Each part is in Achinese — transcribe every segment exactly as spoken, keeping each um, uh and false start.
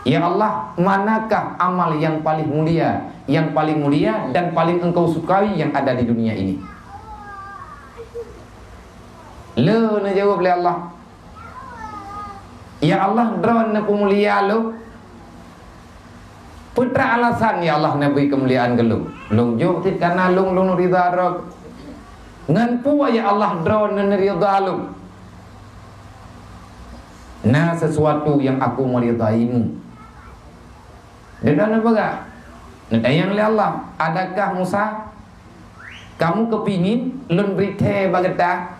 Ya Allah, manakah amal yang paling mulia, yang paling mulia dan paling Engkau sukai yang ada di dunia ini? Le neujaweueb lé Allah, "Ya Allah, droeneuh peumulia lôn." Peue teuma alasan, "Ya Allah, neubri keumuliaan keu lôn?" Lôn jok cit karena lôn, lôn ridha droe. Ngon peue, "Ya Allah, droeneuh neuridha lôn?" "Na sesuatu yang aku meridaimu." Deungon neupeugah, neutanyong lé Allah, "Adakah Musa, kamu kepingin lôn bri thèe bak gata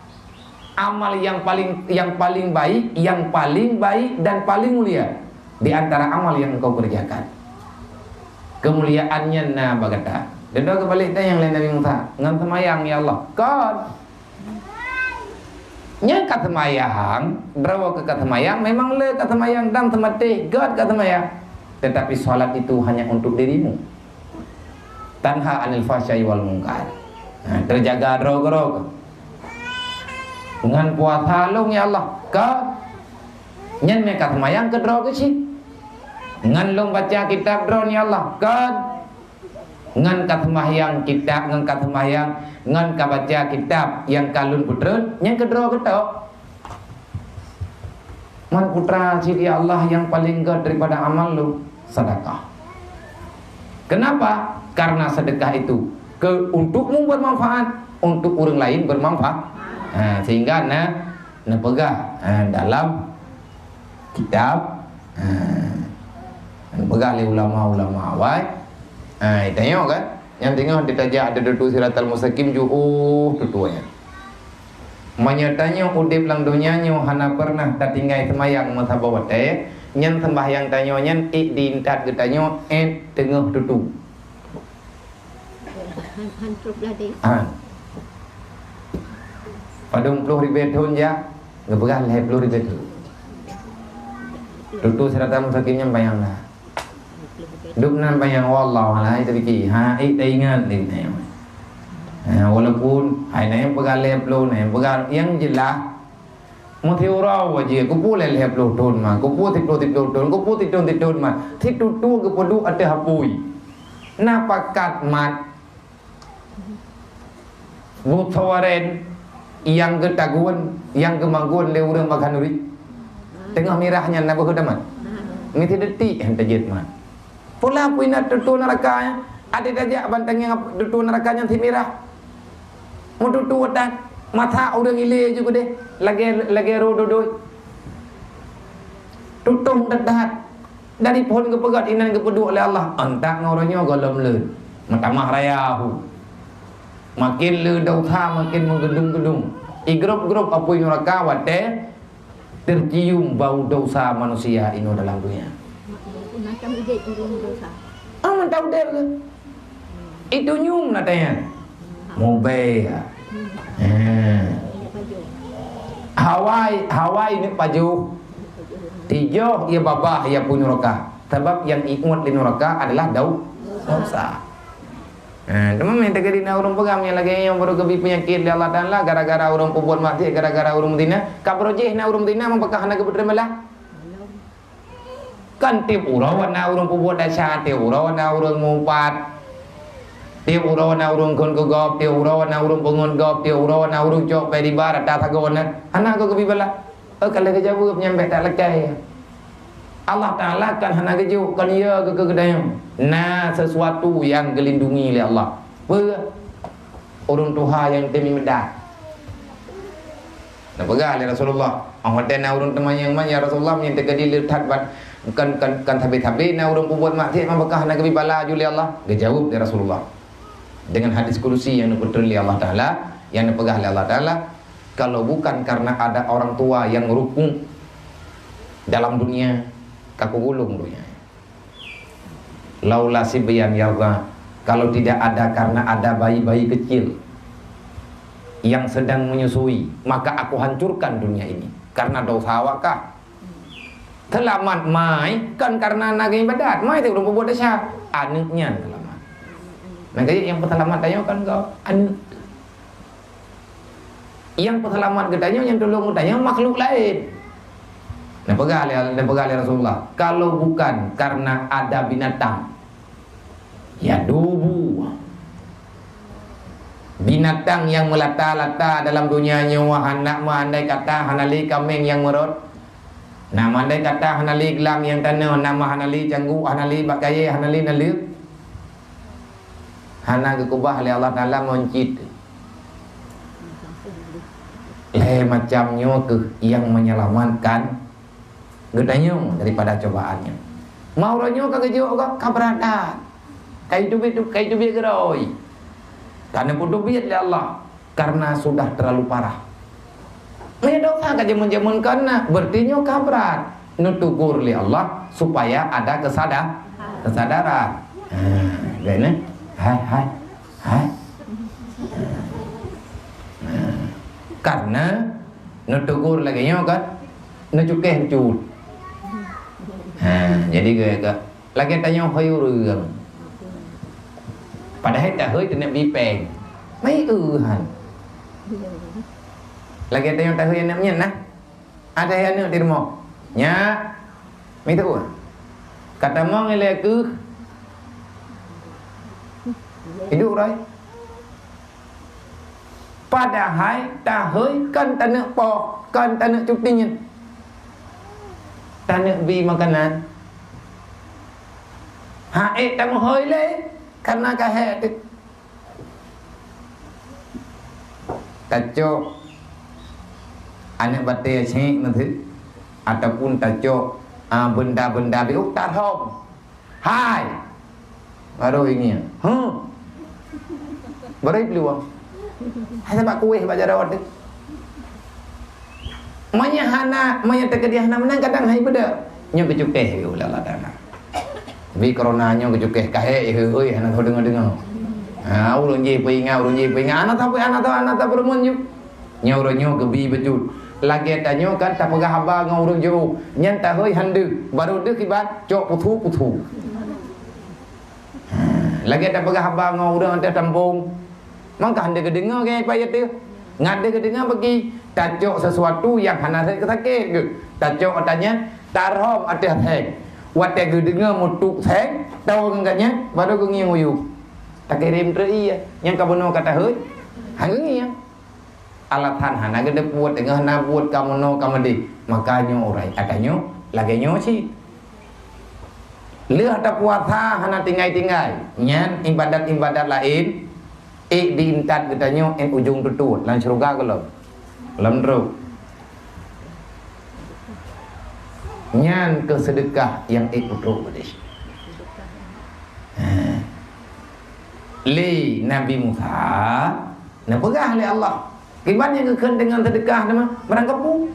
amal yang paling, yang paling baik, yang paling baik dan paling mulia di antara amal yang engkau kerjakan? Keumuliaan nyan na bak gata." Deungon geubalek tanyong lé Nabi Musa, "Ngon seumayang, ya Allah?" "Kon." Nyan ka seumayang, droe keuh ka seumayang, memang le ka seumayang dan seumatéh gét ka seumayang. Tetapi salat itu hanya untuk dirimu. Tanha anil fahsya'i wal munkar. Ha, teujaga droe keudroe keuh. Ngon puasa lôn, ya Allah, kon. Nyan meuka seumayang keu droe keuh cit. Ngon lôn baca kitab droe, ya Allah, kon. Ngon ka seumahyang kitab, ngon ka seumahyang, ngon ka baca kitab nyang ka lôn peutrön, nyan keudroe keuh tok. Man putra cit, ya Allah, yang paling gét daripada amal lôn, sedekah. Kenapa? Karena sedekah itu ke, untukmu bermanfaat, untuk ureuëng lain bermanfaat. Ha, sehingga na neupeugah, ha, dalam kitab, ha, neupeugah lé ulama-ulama awai, ha, tanyoe kan, nyang teungoh ditajak di dutu siratal mustaqim, jiôh tutoe nyan. Meunyoe tanyoe udeb lam donya nyoe hana pernah tatinggai seumayang meusaboh watée, nyan seumbahyang tanyoe nyan ék diintat geutanyoe ék teungoh tutu. Han, han trôk blah deh. Ha. Padum ploh ribée thon jak, geupeugah lhée ploh ribée thon. Tutu siratal mustaqim nyan bayang dah. Dum nan bayang, wallahu a'lam, tapi ki, ha, ék taingat ni, ni. Ha, walaupun hai na nyang peugah lhée ploh, na nyang peugah, nyang jeulaih, meusiuroe wajéb, keupeue lhée ploh thon ma, keupeue siploh siploh thon, keupeue sithon sithon ma, situtu geupeuduek ateueh apui. Na pakat mat, busoe waren nyang geutagun, nyang geumagun lé ureuëng bak khanuri. Teungoh mirah nyan na beuhe tamat. Meusideuti han tajeuet mat. Pula pui na tutu neuraka nyan, até tajak ban tangieng tutu neuraka nyan simirah. Meututu that, mata ureuëng ilée ju keudeh, lagée, lagée roh dodoi. Tutong that-that. Dari phon geupeugét inan geupeuduek lé Allah, antak ngon uroe nyoe gohlom le. Meutamah raya hu. Makin le desya, makin meugeudong-geudong. Igrop-grop apui neuraka watée teucium bau desya manusia inoe dalam donya. Macam udeb ureuëng desya. Ah, mantap udeb ke? Itu nyum na tanya. Mubé. Eh. Hawai, hawai ni pajoh. Tijoh ia babah ia pun neraka. Sebab yang ingat di neraka adalah dau-, dosa. Eh, teman yang terjadi na urang pegang yang lagi yang baru kebi penyakit di Allah Taala gara-gara urang perbuat maksiat, gara-gara urang zina. Kabrojeh na urang zina mempekah na kebetulan malah. Kan tiep uroe na ureuëng peubuet desya, tiep uroe na ureuëng mupat, tiep uroe na ureuëng kheun keu gob, tiep uroe na ureuëng peungeut gob, tiep uroe na ureuëng cok pèe riba rata sagoe na. Hana keu geubi bala. Eh, ka lheueh geujaweueb nyan bèk that lakèe. Allah Taala kan hana geujok, kan ya keu keu geutanyoe. Na sesuatu nyang geulindungi lé Allah. Peue? Ureuëng tuha nyang teumimeudad. Neupeugah lé Rasulullah, "Oh, watèe na ureuëng teumanyong man, ya Rasulullah, meunyoe teukeudi le that ban, kan, kan, kan sabe-sabe na ureuëng peubuet maksiat, meubeukah na geubi bala ju lé Allah?" Geujaweueb lé Rasulullah dengan hadis kudusi nyang neupeutreun lé Allah Taala, nyang neupeugah lé Allah Taala, "Kalau bukan karena ada orang tua yang rukuk dalam dunia, ka kugulung dunia." Laula sibyan yarda, kalau tidak ada karena ada bayi-bayi kecil yang sedang menyusui, maka aku hancurkan dunia ini karena dosa awak kah. Seulamat mai kan karena na ibadat, mai teuh ureuëng peubuet desya, aneuëk nyan seulamat. Maka nyang peuseulamat tanyoe kan keu aneuëk. Nyang peuseulamat geutanyoe, nyang tulông geutanyoe makhluk laén. Neupeugah lé, neupeugah lé Rasulullah, "Kalau bukan karena ada binatang, ya dubu, binatang yang melata-lata dalam dunia nyoe, hana meuandai kata hana lé kaméng nyang meurot, na meuandai kata hana lé glam nyang tanoh, na meuhana lé cangguek, hana lé bak kayée, hana lé naleuek, hana geukeubah lé Allah Taala ngon cit." Lhée macam nyoe kheueh nyang menyelamatkan geutanyoe daripada cobaan nyan. Ma uroe nyoe ka geujok ka, ka brat that. Ka jiteubiet, ka jiteubiet geurôi. Ka neupeuteubiet lé Allah karena sudah terlalu parah. Meunyoe dosa ka jameun-jameun ka na, berarti nyoe ka brat. Neutegur lé Allah supaya ada kesada-, kesadaran. Ha, geuh nyan. Hai, hai, hai. Karena neutegur lagée nyoe kan, neucukéh cut. Ha, jadi geuh ka lagée tanyoe hôi ureuëng. Padahai tahôi teuneuk bi péng. Mai eu han. Lagée tanyoe tahôi aneuk nyan nah. Ada aneuk di rumoh. Nyak, mi teuh. Ka tamong ilée keuh. Hidup rai. Padahai tahôi kan taneuk poh, kan taneuk cuti nyan. Taneuk bi makanan. Hai tameuhôi lé, karena ka hék teuh. Tacok aneuk batée syiek meuteuk, ataupun tacok, a, benda-benda biôh tarhom. Hai! Baru ingieng. Huh! Baru peuluwang. Hai sabab kueh bak jaroe teuh. Meunyoe hana, meunyoe teukeudi hana meunan kadang hai beudôh. Nyoe geucukéh lé Allah Taala. Bi corona nyoe geucukéh ka hék, hôi, hana teudeungoe-deungoe. Ha, ureuëng jih peuingat, ureuëng jih peuingat. Hana sapeue, hana sa-, hana sapeue rumun nyoe. Nyoe ureuëng nyoe geubi beujeuet. Lagée tanyoe kan tapeugah haba ngon ureuëng jiôh. Nyan tahôi han deuh, baru deuh kiban cok puthu-puthu. Ha, lagée tapeugah haba ngon ureuëng ateueh tampông. Mangka han deuh geudeungoe gaya payah teuh. Ngat deuh geudeungoe bagi tacok sesuatu nyang hana sakét geuh. Tacok ata nyan tarhom ateueh seng. Watée geudeungoe meutuk seng, tawoe ngon gobnyan, baru geungieng u yup. Takirém treuk ié, nyang ka bunoe ka tahôi, han geungieng. Alasan hana geuteupeue, teungoh na buet ka meunoe ka meudéh. Maka nyoe urai, ata nyoe lagée nyoe cit. Lheueh tapuasa hana tinggai-tinggai, nyan iébadat-iébadat laén, ék diintat geutanyoe 'an ujong teutôt lam syeuruga gohlom. Gohlom trok. Nyan keuh seudeukah nyang ék peutrok beudéh. Ha. Lé Nabi Musa neupeugah lé Allah, kiban nyang geukheun deungon seudeukah teuma barang kapeue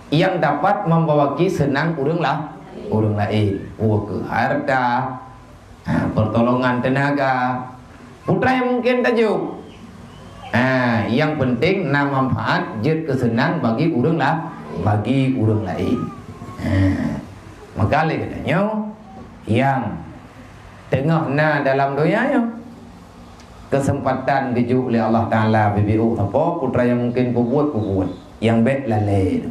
nyang dapat membawa ki seunang ureuëng la-, ureuëng laén. Peue keuh harta, ha, pertolongan tenaga, peue nyang mungken tajok. Ha, nyang penting na manfaat jeuet keu seunang bagi ureuëng la-, bagi ureuëng laén. Ha, maka lé geutanyoe nyang teungoh na dalam donya nyoe, keuseumpatan geujok lé Allah Taala bibiôh sapo, peue nyang mungken peubuet, peubuet. Nyang bék lalée.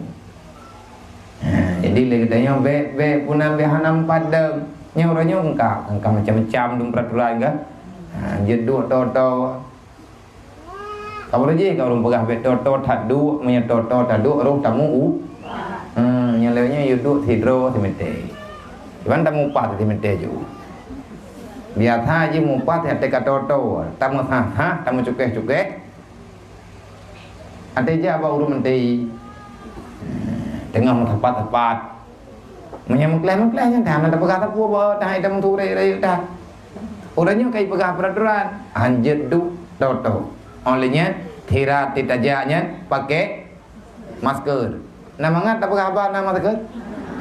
Ha, jadi lé geutanyoe bék, bék puna bék hana meupadam. Nyoe uroe nyoe engka, engka macam-macam dum peraturan ka. Ha, jeuet duek toe-toe. Ka beureuji ka ureuëng peugah bék toe-toe that duek, meunyoe toe-toe that duek roh tamu u. Hmm, nyoe lé nyoe yue duek sidroe simité. Cuman tamu paih simité ju. Biasa jih mupaih teuka toe-toe, tameuhah-hah, tameucukéh-cukéh. Até jak bak ureuëng meuntri. Teungoh meusapat-sapat. Meunyoe meukleh-meukleh nyan, hana tapeugah sapeue, bah, tahan ita meuturek rayeuk that. Uroe nyoe ka ipeugah peraturan, hanjeuet duek toe-toe. Óh lheueh nyan, sira teutajak nyan pakai masker. Na mangat tapeugah haba na masker?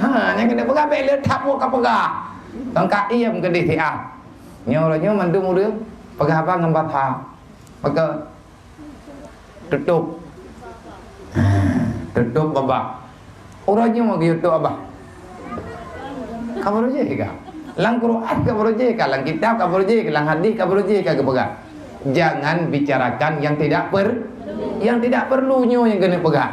Ha, nyang keuneuk peugah bék le that buet ka peugah. Tong ka iem keudeh siah. Nyoe uroe nyoe mandum ureuëng peugah haba ngon basa. Maka Tutup. Tutup babah. Uroe nyoe geuyue tutup babah. Ka beureuji ka. Lam Quran ka beureuji ka, lam kitab ka beureuji ka, lam hadis ka beureuji ka geupeugah. Jangan bicarakan yang tidak per-, yang tidak perlu nyoe nyang keuneuk peugah.